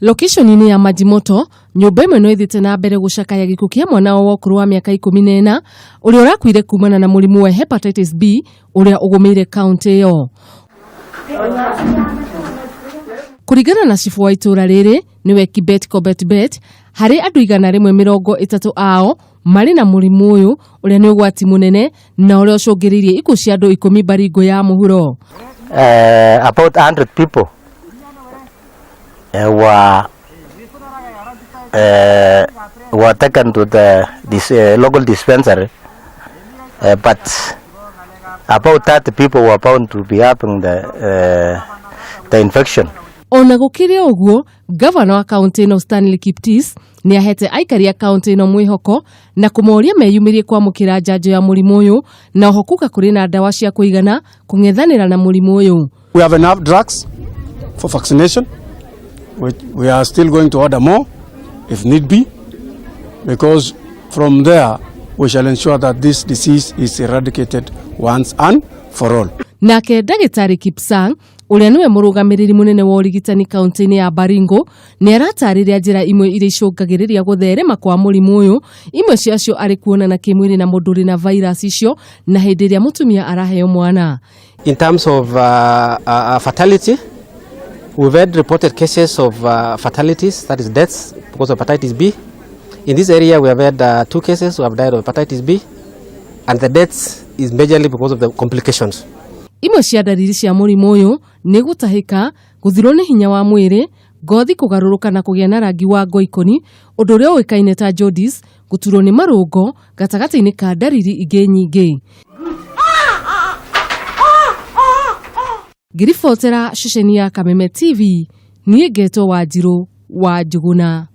Lokeshoni-inĩ ya Majimoto, nyũmba ĩmwe no ĩthiĩte na mbere gũcakaya gĩkuũ kĩa mwana wao wa ũkũrũ wa mĩaka 14 ũrĩa ũrakuire kumana na mũrimũ wa hepatitis B ũrĩa ũgũmĩire kaũntĩ ĩyo. Kũringana na cibũ wa itũũra rĩrĩ nĩwe Kibet Kobetbet, harĩ andũ 130 ao marĩ na mũrimũ ũyũ ũrĩa nĩ ũgwati mũnene na ũrĩa ũcũngĩrĩirie ikuũ cia andũ 10 Baringo ya mũhuro. About 100 people were taken to the this, local dispensary, but about 30 people were found to be having the infection. Ona gũkĩrĩ ũguo, gavana wa kaũntĩ ĩno Stanley Kiptis nĩ ahete aikari a kaũntĩ ĩno mwĩhoko na kũmoria meyumĩrie kwamũkĩra njanjo ya mũrimũ ũyũ na oho kuga kũrĩ na ndawa cia kũigana kũng'ethanĩra na mũrimũ ũyũ. We have enough drugs for vaccination. Which we are still going to order more if need be, because from there we shall ensure that this disease is eradicated once and for all. Nake ndagĩtarĩ Kipsang ũrĩa nĩwe mũrũgamĩrĩri mũnene wa ũrigitani kaũntĩ-inĩ ya Baringo nĩ aratarĩria njĩra imwe iria icũngagĩrĩria gũtherema kwa mũrimũ ũyũ, imwe ciacio arĩ kuonana kĩmwĩrĩ na mũndũ ũrĩ na virus icio na hĩndĩ ĩrĩa mũtumia araheo mwana. In terms of fatality, we've had reported cases of fatalities, that is deaths because of hepatitis B. In this area we have had 2 cases who have died of hepatitis B, and the deaths is majorly because of the complications. Imwe cia ndariri cia mũrimũ ũyũ nĩ gũtahĩka, gũthirwo nĩ hinya wa mwĩrĩ, ngothi kũgarũrũka na kũgĩa na rangi wa ngoikoni, ũndũ ũrĩa ũĩkaine ta jaundice, gũturwo nĩ marũngo gatagatĩ-inĩ ka ndariri ingĩ nyingĩ. Ngĩribotera ceceni ya Kameme TV, niĩ ngetwo Wanjirũ wa Njuguna.